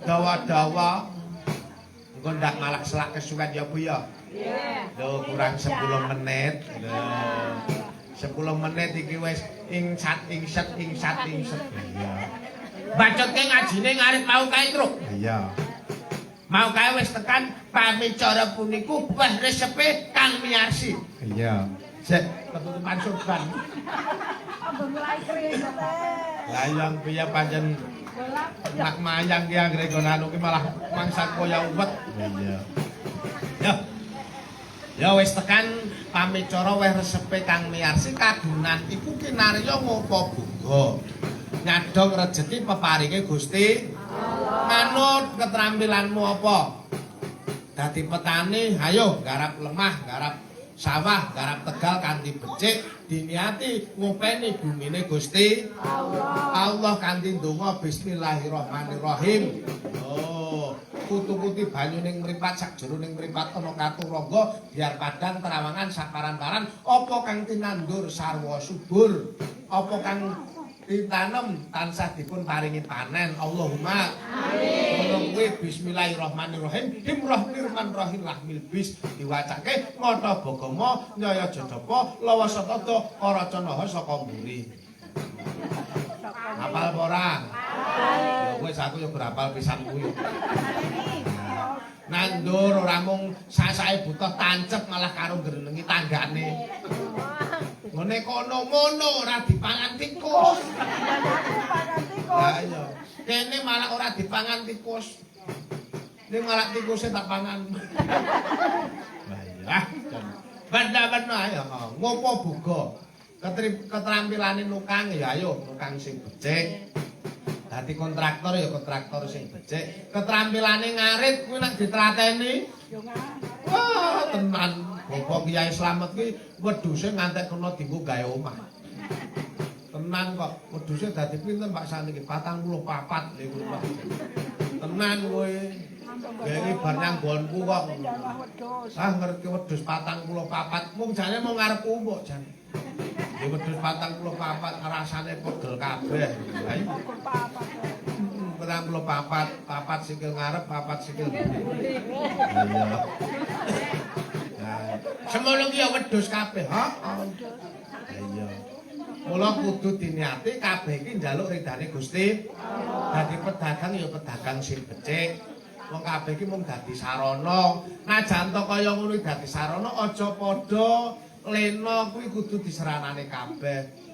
Dawa-dawa. Engko ndak malah selak kesuwen ya Bu ya. Iya. Lho kurang 10 menit. Lho. 10 menit iki wis ingsat ingset ingsat ingset. Iya. Bacotke ngajine ngarit mau kae, Truk. Iya. Mau kae wis tekan pamicara puniku wis resepe Kang Miarsi. Iya. Sik ketutupan surban. Apa mulai keringet. Lah yang piye pancen nak mayang ki anggere nggon anu ki malah mangsa kaya uwet. Iya. Ya. Ya wis tekan pamicara wis resepe Kang Miarsi kagunan iku kinarya ngopo boga. Nyadong rejeki peparinge Gusti Allah. Manut ketrampilanmu apa? Dadi petani, ayo garap lemah, garap sawah, garap tegal kanthi becik, diniati ngopeni bumine Gusti Allah. Allah kanthi ndonga bismillahirrahmanirrahim. Oh, kutu-kuti banyu ning mripat sak jero ning mripat ana katurangga biar padang terawangan saparan-paran apa kang tinandur sarwa subur, apa kang ditanem tansah dipun paringi panen. Allahumma amin. Ngono kuwi bismillahirrahmanirrahim. Himroh nirman rahim lahmil bis diwacake ngata bagama nyaya jadapa lawa satada karacanaha saka mburi. Hafal apa ora? Ya wis aku ya berapal pisan kuwi. Nandur ora mung sasake butuh tancep malah karo ngrenengi tanggane. Ngene kono mono ora dipangan tikus. Pangan tikus. Lah iya. Kene malah ora dipangan tikus. Ning malah tikuse tak pangan. Lah iya. Ah, jan. Benda-benda ayo ngopo boga. Keterampilane nukang ya ayo nukang sing becik. Dadi kontraktor ya kontraktor sing becik. Keterampilane ngarit kuwi nek ditlateni Yo ngarit. Wah, tenan. Bapak Kiai Slamet ki wedhuse ngantek kena dienggo gawe omah. Tenan kok, wedhuse dadi pinten Pak saniki? 44 niku Pak. Tenan kowe. Gawe bar nyang nggonku kok. Jawah wedhus. Ah ngerti wedhus 44, mung jane mung ngarepku mbok jane. Ya wedhus 44 rasane pegel kabeh. Lah iya. Ukur papat. 44, papat sikil ngarep, papat sikil mburi. Iya. Nah, semono ki ya wedhus kabeh, heeh. Iya. Mula kudu diniati kabeh iki njaluk ridane Gusti. Dadi pedagang ya pedagang sing becik. Wong kabeh iki mung dadi sarana. Najan to kaya ngono iki dadi sarana aja padha lena kuwi kudu diseranane kabeh.